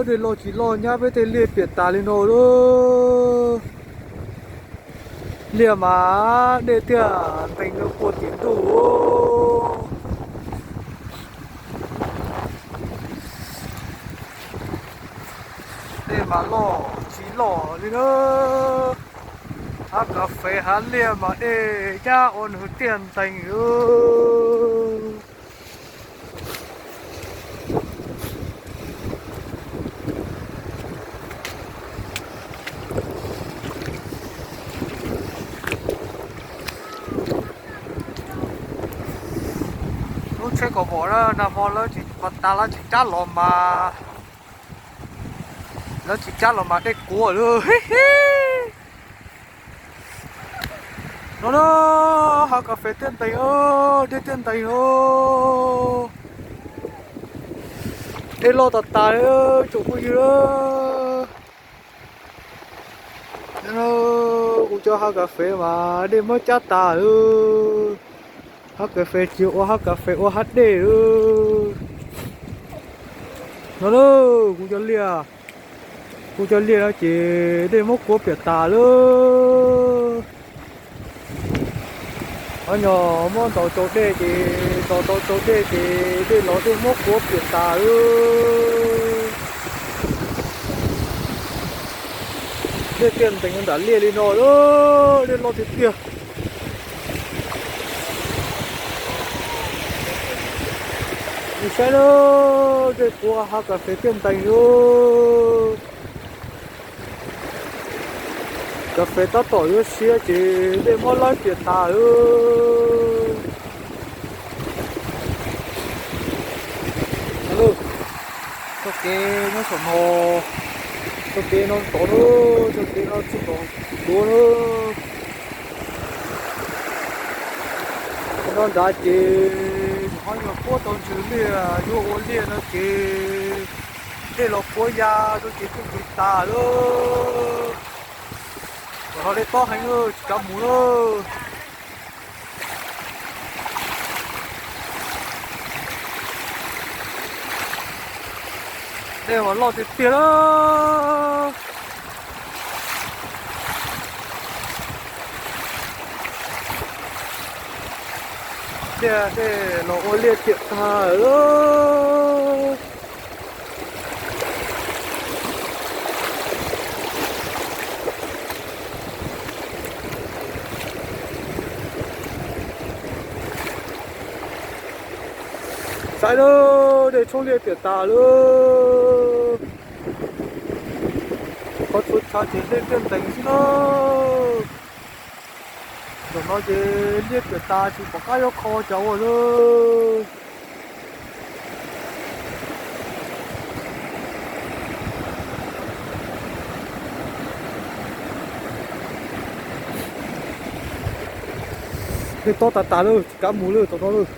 Dej loj tsis loj nyab peb tej liaj piam tas li no lawm. Liaj mas dej thiaj ntees rau puag tim ntuj. Dej mas loj tsis loj li na. Hav kas fes hav liaj mas dej nyab ua nws thiaj ntees lawm. Lub tsheb kaus vom na, nag hmo lawv tsis, pas tas lawv tsis cab los mas, lawv tsis cab los mas dej kuav lawm. No na, hav kas fes thiaj ntees, dej thiaj ntees no. Dej loj tas tas li tsoom phooj ywg. Kuv cov hav kas fes mas dej muab cab tas lawm. Hav kas fes tsis ua hav kas fes, ua hav dej lawm. No na, kuv cov liaj, kuv cov liaj no ces dej muab kuav piam tas lawm. Ob nyuag muab ntaus tsau dej ces, ntaus tau tsau dej ces dej los dej muab kuav piam tas lawm. Dej thiaj ntees nram liaj li no lawm, dej loj tiag tiag. Nej saib na, dej kuav hav kas fes thiaj ntees lawm. Kas fes tab tom yuav siav ces dej muab lawb piam tas lawm. Txoj kev nyob saum no, txoj kev no tod na, txoj kev no txog tom duav na. No nrad ces nyuam qhuav nyuag puab tau ntsws liaj yuav ua liaj no ces dej los kuav ya rau ces kuj nqis tas lawm. Tam no dej tob heev lawm tsis kav mus lawm. Dej mas loj tiag tiag lawm. Liaj dej los ua liaj tiam tag lawm. Saib lawm, dej tshoob liaj tiam tas lawm. Qhov txhua chaw ces dej tiaj ntees xwb na. Zaum no ces liaj tiam tas tsis pom qab yuav kho cas ua lawm. Dej tob tas tas lawm, tsis kav mus lawm tom no lawm.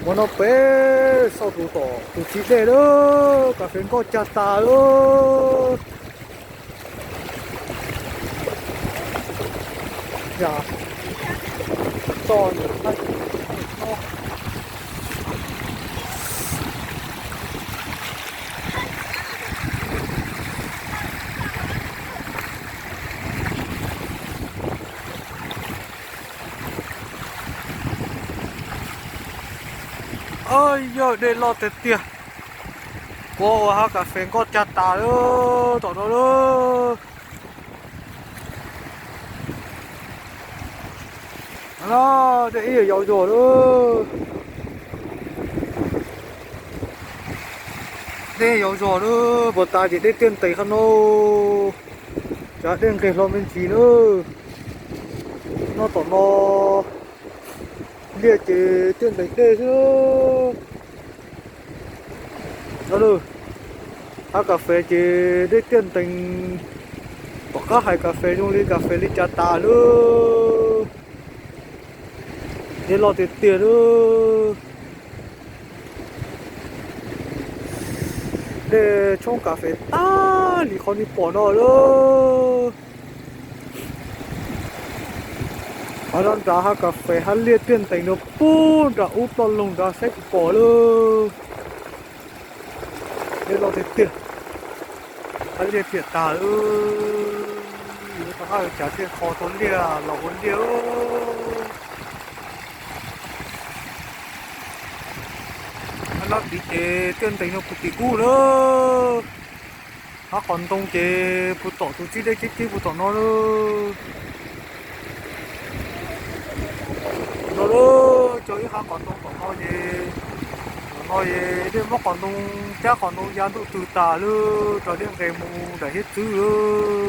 Ua no pem xauj tus tom tus txiv dej lawm, kas fes nkoj cag tas lawm. Yog dej loj tiag tiag, kuav ua hav kas fes nkoj cag tas lawm tom no lawm. Dej ib yam yau zog lawm. Dej yau zog lawm, puas tas ces dej tiaj ntees qhov no, cas dej nqes hlo me ntsis lawm. No tom no liaj ces tiaj ntees dej xwb. Hav kas fes ces dej tiaj ntees, tom qab hais kas fes zoo li kas fes li cas tas lawm. Dej loj tiag tiag lawm. Dej tshoob kas fes tag li qhov nej pom no lawm. Qhov no nrad hav kas fes hav liaj tiaj ntees no puag nram ub ploj loog nrad saib tsis pom lawm. Dej loj tiag tiag. Liaj tiam tas, yuav rov qab cav tiaj kho tau liaj los ua liaj. Hab lab tid ces tiaj ntees no puv tim ub lawm. Hab qos ntoo ces puv tom tus txib dej ceb ceb puv tom no lawm. No lawm, cog ib hab qos ntoo tom no ces, tom no es dej muab qos ntoo, cab qos ntoo ya ntuj twg tas lawm, rau dej nqes mus daim hiab txwb lawm.